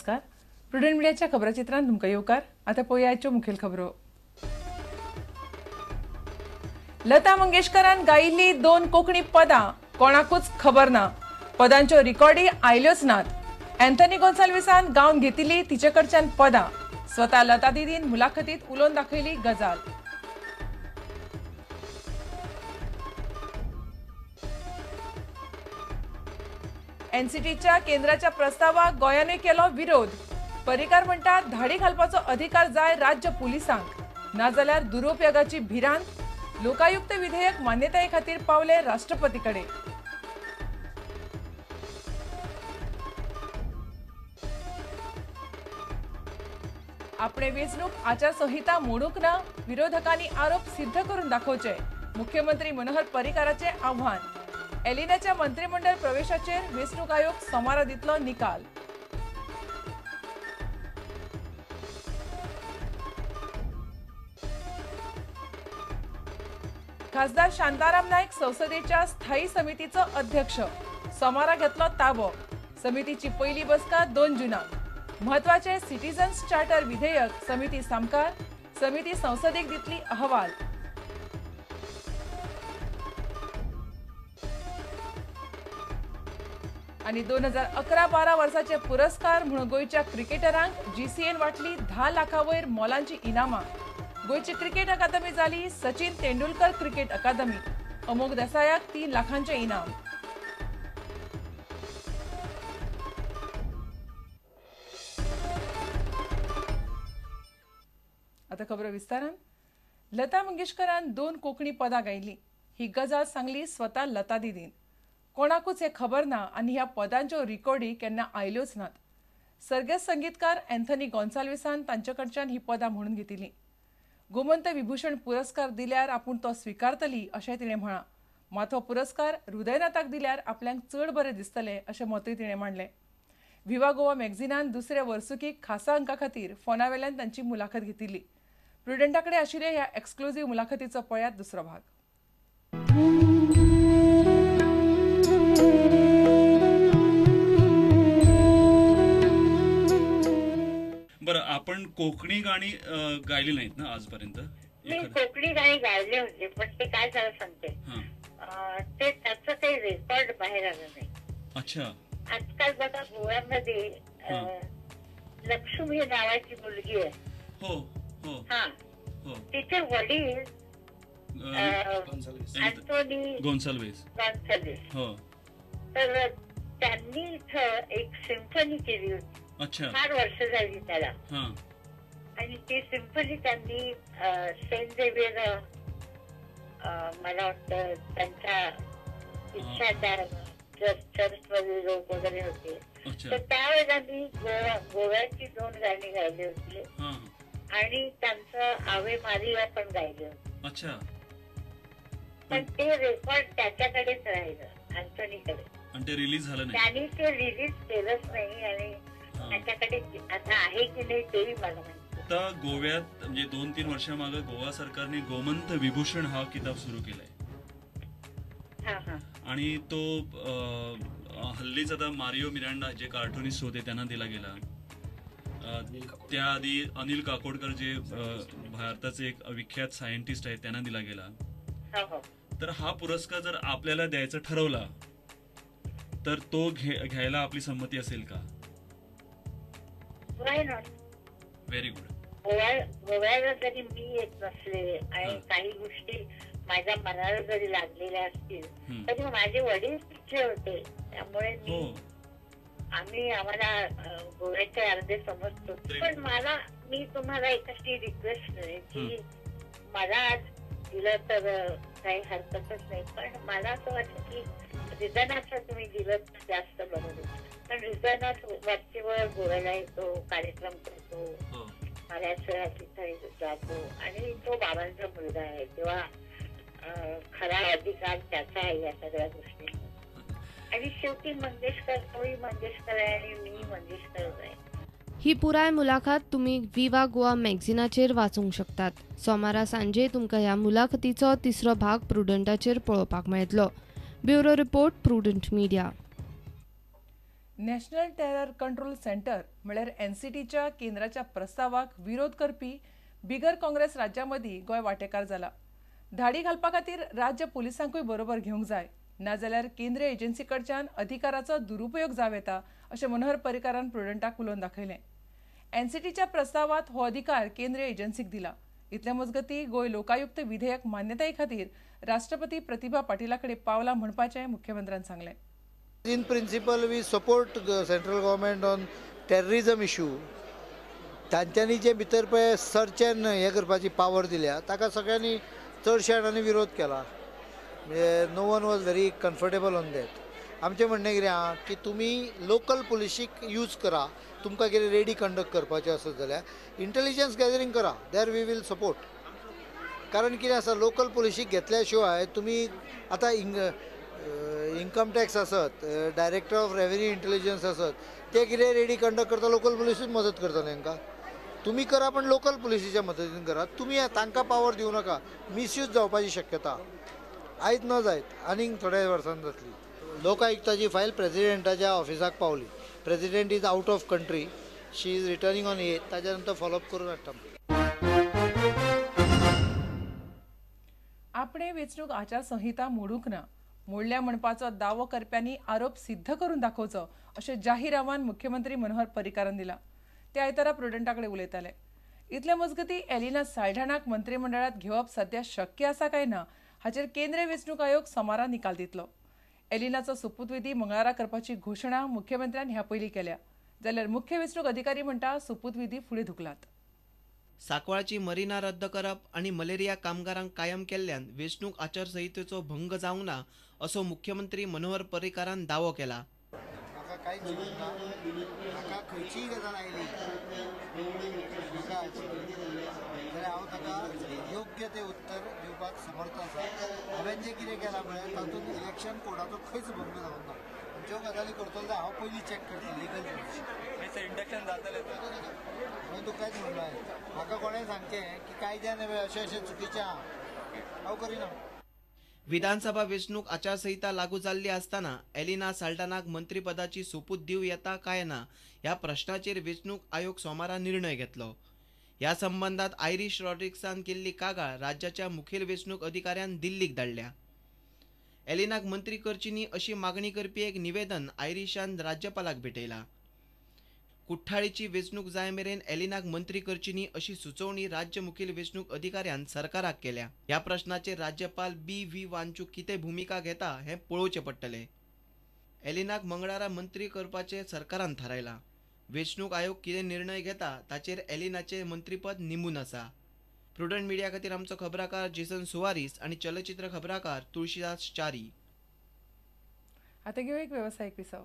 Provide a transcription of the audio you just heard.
नमस्कार, प्रुडंट मीडियाच्या खबराचित्रांत तुमकां येवकार. आतां पळोवया आयच्यो मुखेल खबरो. लता मंगेशकरान गायिल्ली दोन कोंकणी पदां कोणाकूच खबर ना. पदांच्यो रिकॉर्डी आयल्योच नात. अँथनी गोन्साल्विसान गावन घेतिल्ली तिचे कडच्यान पदां. स्वता लता दिदीन मुलाखतीत उलोवन दाखयली गजाल. एनसीटीच्या केंद्राच्या प्रस्तावाक गोंयानूय केलो विरोध. पर्रीकार म्हणटात धाडी घालपाचो अधिकार जाय राज्य पुलिसांक, नाजाल्यार दुरुपयोगाची भिरांत. लोकायुक्त विधेयक मान्यताये खातीर पावले राष्ट्रपती कडेन. आपणे वेंचणूक आचारसंहिता मोडूंक ना, विरोधकांनी आरोप सिद्ध करून दाखोवचे, मुख्यमंत्री मनोहर पर्रीकाराचें आव्हान. एलिनाच्या मंत्रिमंडळ प्रवेशाचेर वेंचणूक आयोग सोमारा दितलो निकाल. खासदार शांताराम नाईक संसदेच्या स्थायी समितीचो अध्यक्ष. सोमारा घेतलो ताबो. समितीची पयली बसका 2 जूनाक. म्हत्वाचे सिटीजन्स चार्टर विधेयक समिती सामकार. समिती संसदेक दितली अहवाल. आनी 2011-12 वर्साचे पुरस्कार म्हणून गोंयच्या क्रिकेटरांक जीसीएन वाटली 10 लाखां वयर मोलांची इनामां. गोंयची क्रिकेट अकादमी जाली सचिन तेंडुलकर क्रिकेट अकादमी. अमोघ देसायाक 3 लाखांचे इनाम. आता खबर विस्तारान. लता मंगेशकरान 2 कोंकणी पदां गायली ही गजाल सांगली स्वता लता दिदीन. कोणाकूच हें खबर ना आनी ह्या पदांच्यो रिकॉर्डी केन्ना आयल्योच नात. सर्गेस्त संगीतकार अँथनी गोन्साल्विसान तांचे कडच्यान ही पदां म्हणून घेतिल्ली. गोमंत विभूषण पुरस्कार दिल्यार आपूण तो स्विकारतली अशें तिणें म्हळां. मात हो पुरस्कार हृदयनाथाक दिल्यार आपल्याक चड बरें दिसतलें अशें मतूय तिणें मांडलें. विवा गोवा मॅगझिनान दुसऱ्या वर्सुकी खासा अंका खातीर फोना वेल्यान तांची मुलाखत घेतिल्ली. प्रुडंटा कडेन आशिल्ल्या ह्या एक्सक्लुझीव मुलाखतीचो पळयात दुसरो भाग. बरं, आपण कोकणी गाणी गायली नाहीत ना आजपर्यंत? मी कोकणी गाणी गायले होते, पण ते काय झालं सांगते, ते त्याचं काही रेकॉर्ड बाहेर आलं नाही. अच्छा. आजकाल बघा गोव्यामध्ये लक्ष्मी नावाची मुलगी आहे. हो हो. हा, तिचे वडील अँथोनी गोन्साल्विस. हो. तर त्यांनी इथं एक सिम्फनी केली होती. अच्छा. फार वर्ष झाली त्याला. आणि ती सिम्फनी त्यांनी सेंट झेवियर, मला वाटतं त्यांच्या इच्छा त्या चर्च मध्ये लोक वगैरे होते, तर त्यावेळेला मी गोव्याची 2 गाणी गायली होती आणि त्यांचं आवे मारिया पण गायले होते. अच्छा. पण ते रेकॉर्ड त्याच्याकडेच राहिलं, अँथोनीकडे. आणि ते रिलीज झालं नाही. त्यांनी ते रिलीज केलंच नाही आणि त्याच्याकडे आता आहे की नाही तेही मला माहिती. आता गोव्यात म्हणजे 2-3 वर्षामागे गोवा सरकारने गोमंत विभूषण हा किताब सुरू केलाय. आणि तो हल्लीच आता मारियो मिरांडा जे कार्टुनिस्ट होते त्यांना दिला गेला. त्याआधी अनिल काकोडकर जे भारताचे एक विख्यात सायंटिस्ट आहेत त्यांना दिला गेला. तर हा पुरस्कार जर आपल्याला द्यायचा ठरवला तर तो घ्यायला आपली संमती असेल का? Why not? Very good. गोव्याला जरी मी येत नसले आणि काही गोष्टी माझ्या मनाला जरी लागलेल्या असतील तरी माझे वडील तिथले होते, त्यामुळे मी आम्ही आम्हाला गोव्याचे अर्धे समजतो. पण मला, मी तुम्हाला एक अशी रिक्वेस्ट करेन की मला आज दिलं तर काही हरकतच नाही, पण मला असं वाटतं की हृदयनाथला तुम्ही दिलं तर जास्त बरं होईल. पण हृदयनाथ वरचेवर गोव्याला येतो, कार्यक्रम करतो, बऱ्याच वेळा तिथे जातो आणि तो बाबांचा मुलगा आहे तेव्हा खरा अधिकार त्याचा आहे या सगळ्या गोष्टींवर. आणि शेवटी मंगेशकर तोही मंगेशकर आहे आणि मी मंगेशकर आहे. ही पुराय मुलाखत तुमी विवा गोवा मॅगझिनाचेर वाचूंक शकतात. सोमारा सांजे तुमकां ह्या मुलाखतीचो तिसरो भाग प्रुडंटाचेर पळोवपाक मेळटलो. Bureau report, Prudent media. National terror control centre म्हळ्यार एनसीटीच्या केंद्राच्या प्रस्तावाक विरोध करपी बिगर काँग्रेस राज्यां मदीं गोंय वांटेकार जाला. धाडी घालपा खातीर राज्य पुलिसांकूय बरोबर घेवंक जाय, नाजाल्यार केंद्रीय एजन्सी कडच्यान अधिकाराचो दुरुपयोग जावं येता अशें मनोहर पर्रीकारान प्रुडंटाक उलोवन दाखयलें. एनसीटीच्या प्रस्तावांत हो अधिकार केंद्रीय एजन्सीक दिला. इतले मजगतीं गोंय लोकायुक्त विधेयक मान्यताये खातीर राष्ट्रपती प्रतिभा पाटीला कडेन पावला म्हणपाचें मुख्यमंत्र्यान सांगलें. In principle we support central government on terrorism issue. तांच्यांनी जे भितर पळय सर्च एंड हें करपाची पावर दिल्या ताका सगळ्यांनी चडश्या जाणांनी विरोध केला. म्हणजे no one was very comfortable on that. आमचें म्हणणें कितें आहा की तुमी लोकल पुलिशीक यूज करा, तुमकां कितें रेडी कंडक्ट करपाचें आसत जाल्यार इंटेलिजन्स गॅदरींग करा, there we will support. कारण कितें आसा, लोकल पुलिशीक घेतल्या शिवाय तुमी आतां इन्कम टॅक्स आसत, डायरेक्टर ऑफ रेवेन्यू इंटेलिजन्स आसत, ते कितें रेडी कंडक्ट करता, लोकल पुलिसूच मदत करता तांकां. तुमी करा पण लोकल पुलिसीच्या मदतीन करा, तुमी तांकां पावर दिवं नाका, मिसयूज जावपाची शक्यता आयज न जायत आनीक थोड्या वर्सांनी जातली. लोकायुक्ताची फायल प्रेजिडेंटाच्या ऑफिसाक पावली. President is out of country, she is returning on 8, ताच्या नंतर फॉलोअप करून हाडटा. आपणे वेंचणूक आचारसंहिता मोडूंक ना, मोडल्या म्हणपाचो दावो करप्यांनी आरोप सिद्ध करून दाखोवचो अशें जाहीर आव्हान मुख्यमंत्री मनोहर पर्रीकारान दिला. ते आयतारा प्रुडंटा कडेन उलयताले. इतले मजगतीं एलिना साल्ढाणाक मंत्रिमंडळांत घेवप सध्या शक्य आसा काय ना हाचेर केंद्रीय वेंचणूक आयोग सोमारा निकाल दितलो. एलिनाचो सोपूतविधी मंगळारा करपाची घोशणा मुख्यमंत्र्यान ह्या पयलीं केल्या, जाल्यार मुख्य वेंचणूक अधिकारी म्हणटा सोपूतविधी फुडें धुकलात. सांकवाळची मरिना रद्द करप आनी मलेरिया कामगारांक कायम केल्ल्यान वेंचणूक आचारसंहितेचो भंग जावंक ना असो मुख्यमंत्री मनोहर पर्रीकारान दावो केला. म्हाका कांयच ना, म्हाका खंयचीय गजाल आयली जाल्यार हांव ताका योग्य तें उत्तर दिवपाक समर्थ आसा. हांवें जें कितें केलां पळय तातूंत इलेक्शन कोडाचो खंयच भंग जावंक ना. ज्यो गजाली करतलो जाल्यार हांव पयलीं चॅक करता लिगल. इंडक्शन जातलें. हांवें तुका कांयच म्हणना, म्हाका कोणें सांगचें की कायद्यान अशें अशें चुकीचें आहा, हांव करिना. विधानसभा वेंचणूक आचारसंहिता लागू जाल्ली आसतना एलिना साल्ढाणाक मंत्रीपदाची सोपूत दिवं येता काय ना ह्या प्रश्नाचेर वेंचणूक आयोग सोमारा निर्णय घेतलो. ह्या संबंदात आयरीश रॉड्रिक्सान केल्ली कागाळ राज्याच्या मुखेल वेंचणूक अधिकाऱ्यान दिल्लीक धाडल्या. एलिनाक मंत्री करची न्ही अशी मागणी करपी एक निवेदन आयरीशान राज्यपालाक भेटयला. कुठ्ठाळीची वेंचणूक जाय मेरेन एलिनाक मंत्री करची न्ही अशी सुचोवणी राज्य मुखेल वेंचणूक अधिकाऱ्यान सरकाराक केल्या. ह्या प्रश्नाचेर राज्यपाल बी व्ही वांचू कितें भुमिका घेता हें पळोवचें पडटलें. एलिनाक मंगळारा मंत्री करपाचें सरकारान थारायलां. वेंचणूक आयोग कितें निर्णय घेता ताचेर एलिनाचें मंत्रीपद निंबून आसा. प्रुडंट मिडिया खातीर आमचो खबराकार जेसन सुवारीस आनी चलचित्र खबराकार तुळशीदास च्यारी. आतां घेवया एक वेवसायीक विसव.